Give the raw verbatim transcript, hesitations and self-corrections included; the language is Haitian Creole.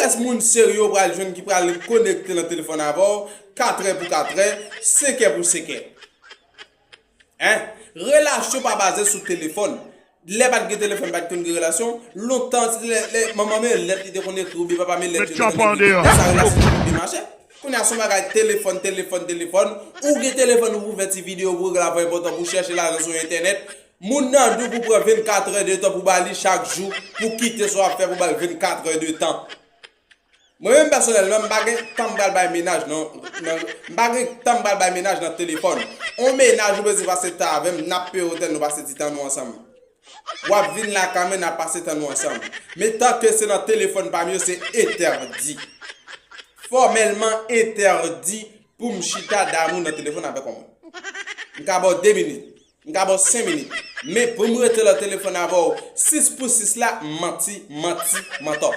Kiyès moun serye w pral jwenn ki pral konekte nan telefòn avè w katrè pou katrè, senkè pou senkè? Hein? Relasyon pa baze sou telefòn. Lè pa t gen telefòn, pa t konn gen relasyon. Lontan, se lè, lè manman m e lèt li te konn ekri, oubyen papa m e lèt li te konn ekri. Lè sa relasyon te konn byen mache. Kounye a se yon bagay telefòn, telefòn, telefòn. Ou gen telefòn ou pou fè ti videyo pou regle afè enpòtan, pou chèche lajan sou entènèt. Moun nan di w pou pran vennkat è de tan pou ba li chak jou, pou kite sa w ap fè pou ba l vennkat è de tan. Mwen menm pèsonèlman, m pa gen tan m pral bay mennaj nan, nan m pa gen tan m pral bay mennaj nan telefòn. On mennaj ou bezwen pase tan avè m, n ap peye otèl, nou pase ti tan nou ansanm. W ap vin lakay mwen, n ap pase tan nou ansanm. Men tanke se nan telefòn pa m yo, se entèdi. Fòmèlman entèdi pou m chita damou nan telefòn avèk yon moun. M ka ba w de minit. M ka ba w senk minit. Men pou m rete nan telefòn avè w sis pou sis la, manti, manti, mantò.